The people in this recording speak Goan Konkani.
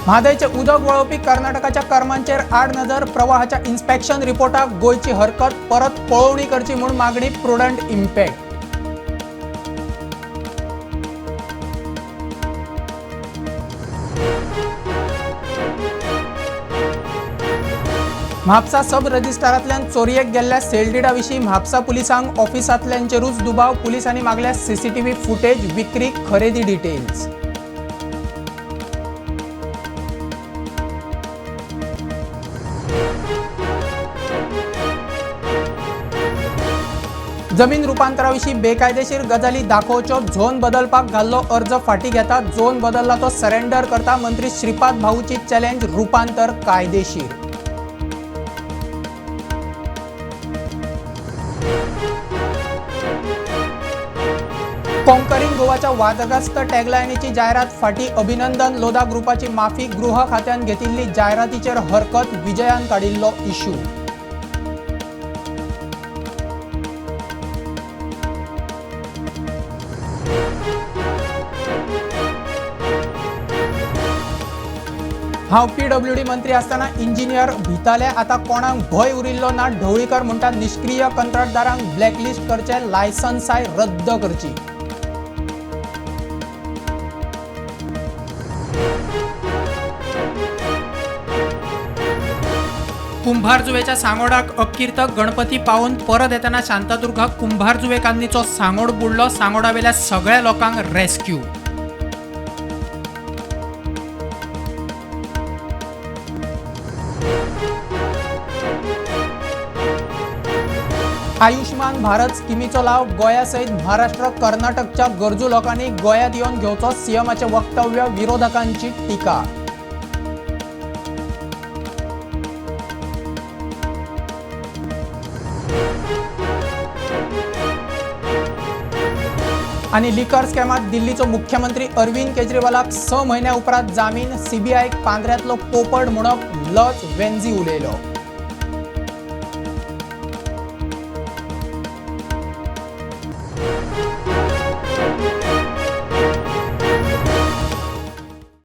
म्हादयचें उदक वळोवपी कर्नाटकाच्या कर्मांचेर आडनदर. प्रवाहाच्या इन्स्पेक्शन रिपोर्टाक गोंयची हरकत, परत पळोवणी करची म्हूण मागणी. Prudent impact. म्हापसा सब रजिस्ट्रारांतल्यान चोरयेक गेल्ल्या सेलडिडा विशीं म्हापसा पुलिसांक ऑफिसांतल्यांचेरूच दुबाव. पुलिसांनी मागल्या सीसीटीव्ही फुटेज, विक्री खरेदी डिटेल्स. जमीन रुपांतराविशीं बेकायदेशीर गजाली दाखोवच्यो, झोन बदलपाक घाल्लो अर्ज फाटीं घेता, झोन बदलला तो सरेंडर करता, मंत्री श्रीपाद भाऊची चॅलेंज. रुपांतर कायदेशीर. कॉन्करिंग गोवाच्या वादग्रस्त टॅगलायनीची जायरात फाटीं, अभिनंदन लोधा ग्रुपाची माफी. गृह खात्यान घेतिल्ली जायरातीचेर हरकत, विजयान काडिल्लो इश्यू. हांव पीडब्ल्यूडी मंत्री आसतना इंजिनियर भिताले, आतां कोणाक भंय उरिल्लो ना. ढवळीकर म्हणटा, निश्क्रीय कंत्राटदारांक ब्लॅकलिस्ट करचे, लायसन्साय रद्द करची. कुंभारजुवेच्या सांगोडाक अपकीर्त. गणपती पावोवन परत येतना शांतादुर्गा कुंभारजुवेकान्नीचो सांगोड बुडलो. सांगोडावेल्या सगळ्या लोकांक रेस्क्यू. आयुष्मान भारत स्किमीचो लाव गोंया सयत महाराष्ट्र, कर्नाटकच्या गरजू लोकांनी गोंयांत येवन घेवचो, सीएमाचें वक्तव्य. विरोधकांची टिका. आनी लिकर स्कॅमात दिल्लीचो मुख्यमंत्री अरविंद केजरीवालाक 6 म्हयन्या उपरांत जामीन. सीबीआयक पांदऱ्यांतलो पोपट म्हणप लज, वेन्झी उलयलो.